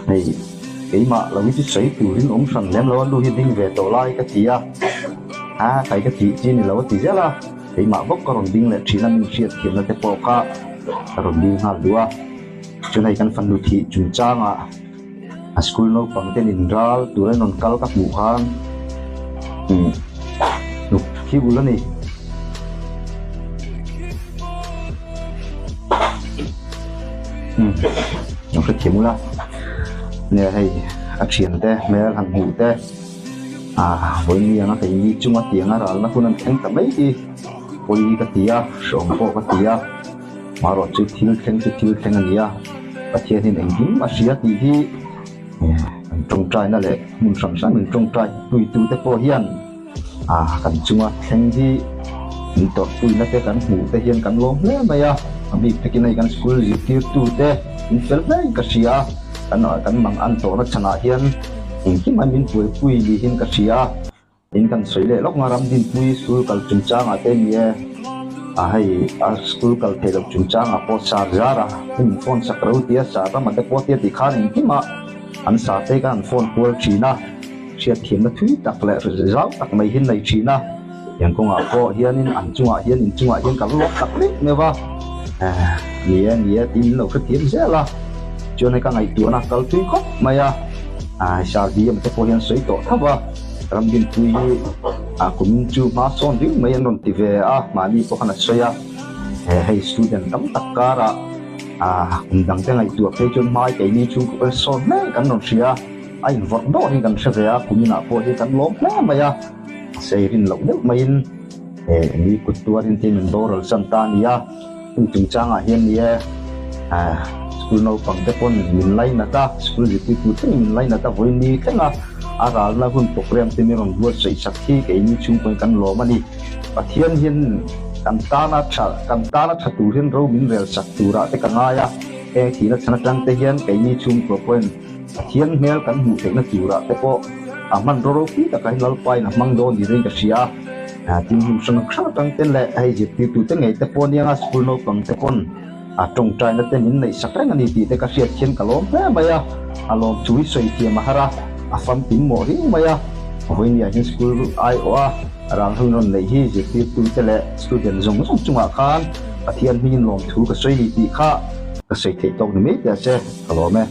Hei keimah lo hi chu sawi turin awm hran lem lo a, nu hi ding ve tawh lai ka ti a, a kai ka tih chi ni lo a ti zel a, keimah bawk ka rawn ding leh thin a, min hriat thiamna te pawh kha ka rawn ding nghal duh a, chuan hei kan fanu thih chungchangah a school naupang ten in ral tur an rawn kal ka hmuh khan umm hnuk hi ul a ni. Umm lo hrethiam ula nia hei a thian te hmel han hmuh te ah vawiin anga keini chunga tianga ralna hun an thleng ta mai hi pawi ka ti a hreawm pawh ka ti a. Marawh chu thil thleng chu thil thleng a ni a, Pathianin engkim a hria tih hi kan tawngtaina leh hmun hran hran min tawngtai puitute pawh hian kan chunga thleng hi min tawrhpuina te kan hmuh te hian kan lawm hle mai a, a bik takin hei kan school zirtirtute min fel hlein ka hria a, kan mang an tawhna chhanah hian engkim a min buaipui niin ka hria a. In kan sawi leh lawk nga Ramdinpui school kal chungchangah te ni e, a hei a school kal theih loh chungchangah pawh sar zar a, hei min phone sak ro tia sar ramah te pawh tia tih khan engkim ah an sar te khan an phone kual thin a, hriatthiamna thui tak leh zau tak mai hi an nei thin a, tiang kawngah pawh hianin an chungah hian in chungah hian kan lawk tak mek meuh a, ni e ni e tiin min lo hrethiam zel a, chuan hei ka ngaihtuahna kal thui khawp mai a, sar DM te pawh hian sawi tawh tho va. Ramdinpui hi a kum chu hma sawn riu mai an rawn ti ve a, mahni pawh khan a sawi a, hei student tam tak karah kum dang te ngaihtuah phei chuan hmai keini chhungkaw pawn sawn hle kan rawn hria a, a invawrh dawr hi kan hre ve a, kum inah pawh hi kan lawm hle mai a, sei rin loh deuh maiin ni kut tuarin te min boral san ta a ni a. Heng chungchangah hian ni e, school naupang te pawn min lainat a, school zirtirtu thlengin min lainat a, vawiin ni thleng a, a ralna hun program te min rawn buatsaih sak hi keini chhungkaw in kan lawm a ni. Pathian hian kan tana tha, kan tana tha tur hian ro min rel sak turah te ka ngai a, heng thihna chhan atang te hian keini chhungkaw pawhin Pathian hmel kan hmuh theihna turah te pawh a hmanraw ropui takah hian Lalpain a hmang dawn niin ka hria a. Tin hmun hrang hrang atang te leh hei zirtirtute ngei te pawh anianga school naupang te pawn a tawngtaina te min neih sak reng a ni tih te ka hriat hian ka lawm hle mai a. A lawm chu i sawi thiam a har a, a famkim mawh riau mai a. Vawinia hian school aiawh a ralhun rawn neih hi zirtirtute leh student zawng zawng chungah khan Pathian hmingin lawmthu ka sawi ni tih kha ka sawi theih tawk ni mai teh se ka lawm e.